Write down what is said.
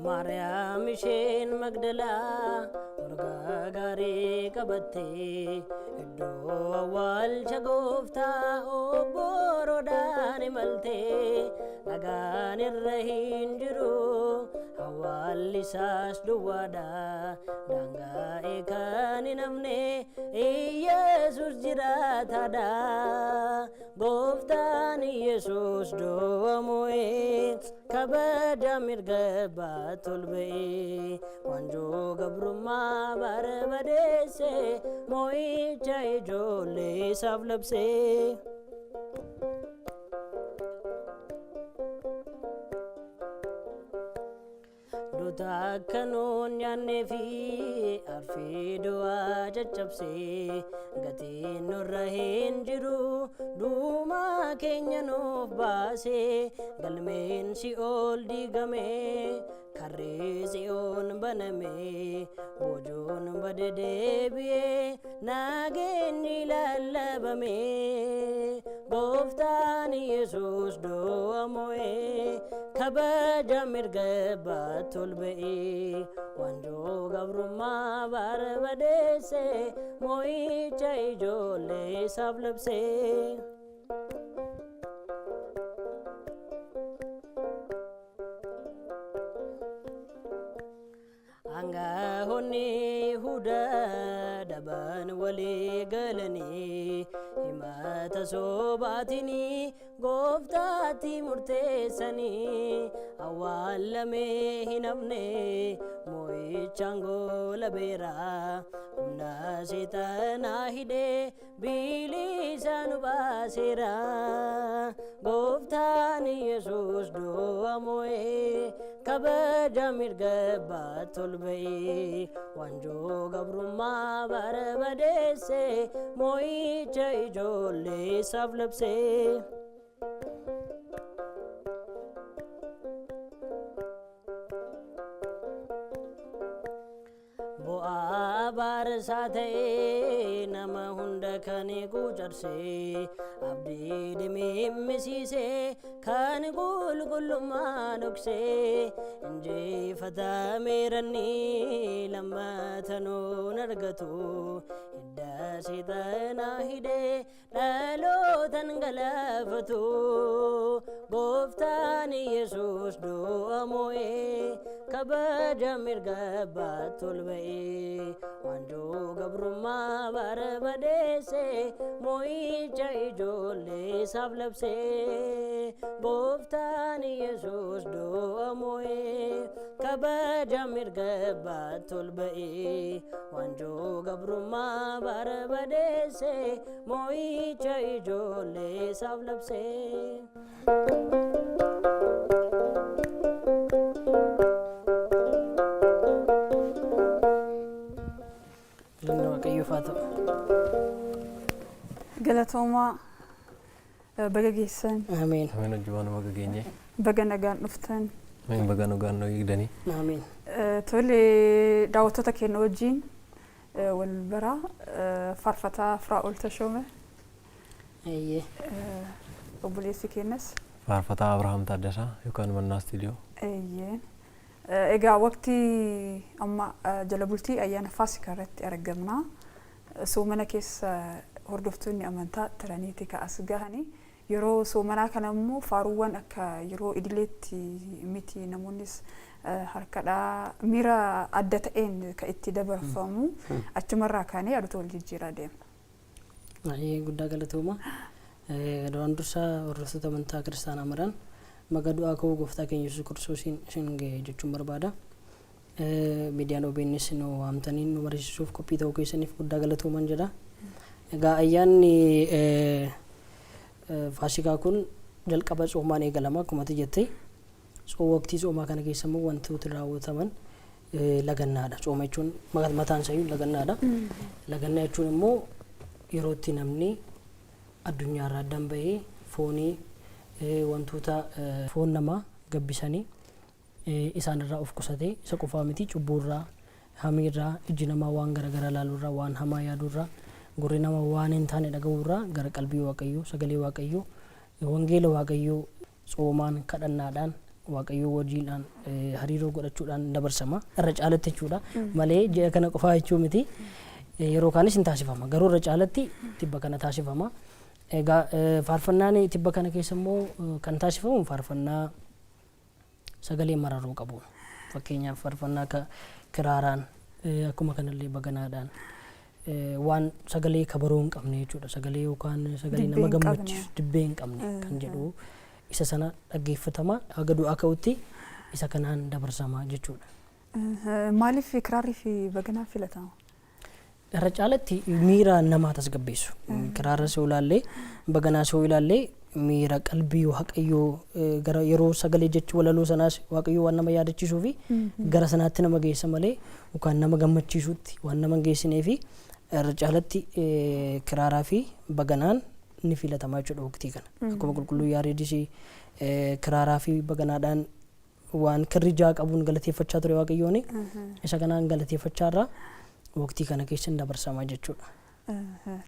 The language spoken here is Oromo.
Maariyaam isheen Magdalaa urgaa gaarii qabattee iddoo awwaalcha gooftaa obboroodhaan imaltee dhagaan irra hin jiru awwaalli isaas duwwaadha daangaa'ee kan hin hafne Iyeesus jiraataadha. Gooftaan Iyeesus du'a mo'ee kabaja mirga abbaatti ol ba'ee waanjoo gabrummaa barbadeesse mo'icha ijoollee isaaf labsee. Duuta akka nuun nyaannee fi arfii du'aa caccabsee gatiin nurra hin jiru duumaa keenya nuuf baasee galmeen si'ool diigame karri si'oon baname boojuun bade deebi'ee nageenyi lallabame gooftaan Yesuus du'a mo'ee kabaja mirga abbaatti ol ba'ee waanjoo gabrummaa barbadeesse mo'icha ijoollee isaaf labsee. Hangafoonni Yihudaa dabaan walii galanii himata sobaatiin gooftaatti murteessanii awwaalamee hin hafne mo'ichaan goolabeera humna seexanaa hidhee bilisa nu baaseera. Gooftaan Yesuus du'a mo'ee kabaja mirga abbaatti ol ba'ee waanjoo gabrummaa barbadeesse mo'icha ijoollee isaaf labsee. Bu'aa abaarsaa ta'ee nama hunda kan quucarsee abdii dhimimmisiisee kan qulqullummaa dhoksee injifatameeranni lammata nuun argatu hidda seexanaa hidhee dhalootan galaafatu gooftaan Yesuus du'a mo'ee kabaja mirga abbaatti ol ba'ee waanjoo gabrummaa barbadeesse mo'icha ijoollee isaaf labsee gooftaan Yesuus du'a mo'ee kabaja mirga abbaatti ol ba'ee waanjoo gabrummaa barbadeesse mo'icha ijoollee isaaf labsee. Galanni Waaqayyoof haa ta'u. Galatoomaa baga geessan. Ameen. Ameen hojii baga geenye. Baga nagaan dhuftan. Ameen baga nagaan nu eegdanii. Ameen. Tole daawwattoota keenya wajjin wal bara faarfataa Firaa'ol Tashoome. Eeyyee. Obboleessi keenyas. Faarfataa Abrahaam Taaddasaa yookaan Mannaa Istiidiyoo. Eeyyee. Egaa waqtii amma jala bultii ayyaana Faasikaa irratti argamna. Soomana keessa hordoftoonni amantaa taraniiti ka as gahanii. Yeroo soomanaa kana immoo faaruuwwan akka yeroo idileetti miti namoonnis harkadhaa miira adda ta'een kan itti dabarfamu achumarraa kaanee yaadota wal jijjiiraa deemna. Baay'ee guddaa galatooma. Duraan dursa hordoftoota amantaa kiristaanaa maran baga du'aa ka'uu gooftaa keenya Yesuus Kiristoosiin isin ga'e jechuun barbaada. Miidiyaan OBNs nu waamtanii nu mariisisuuf qophii ta'uu keessaniif guddaa galatooman jedha. Egaa ayyaanni Faasikaa kun jalqaba tsoomaan eegalama akkuma ati jette. Waqtii tsoomaa kana keessa immoo wantooti raawwataman lagannaadha. Tsooma jechuun mataan isayyuu lagannaadha. Lagannaa jechuun immoo yeroo itti namni addunyaarraa addaan bahee foonii wantoota foon namaa gabbisanii isaan irraa of qusatee isa qofaa miti cubbuurraa, hamiirraa, ijji namaa waan garaagaraa ilaaluurraa, waan hamaa yaaduurraa, gurri namaa waan hin taane dhaga'uurraa gara qalbii Waaqayyoo, sagalee Waaqayyoo, wangeela Waaqayyoo tsoomaan kadhannaadhaan Waaqayyoo wajjiidhaan hariiroo godhachuudhaan dabarsama. Irra caalatti jechuudha. Malee ji'a kana qofaa jechuu miti. Yeroo kaanis hin taasifama. Garuu irra caalatti tibba kana taasifama. Egaa faarfannaan tibba kana keessa immoo kan taasifamu faarfannaa sagalee mararoo qabu. Fakkeenyaaf faarfannaa akka kiraaraan, akkuma kanallee baganaadhaan, waan sagalee kabaroo hin qabne jechuudha. Sagalee yookaan sagalee nama gammachiisu, dibbee hin qabne kan jedhu isa sana dhaggeeffatama. Haga du'aa ka'utti isa kanaan dabarsama jechuudha. Maaliif kiraarrii fi baganaan filatama? Irra caalatti miira namaa tasgabbeessu. Kiraara soo ilaallee, baganaa soo ilaallee, miira qalbii Waaqayyoo gara yeroo sagalee jechi walaloo sanaas Waaqayyoo waan nama yaadachiisuu fi gara sanaatti nama geessa malee yookaan nama gammachiisutti waan nama hin geessinee fi irra caalatti kiraaraa fi baganaan ni filatama jechuudha waqtii kana. Akkuma qulqulluu Yaareedis kiraaraa fi baganaadhaan waan kirri ja'a qabuun galateeffachaa ture Waaqayyoon, isa kanaan galateeffachaa irraa waqtii kana keessa hin dabarsama jechuudha.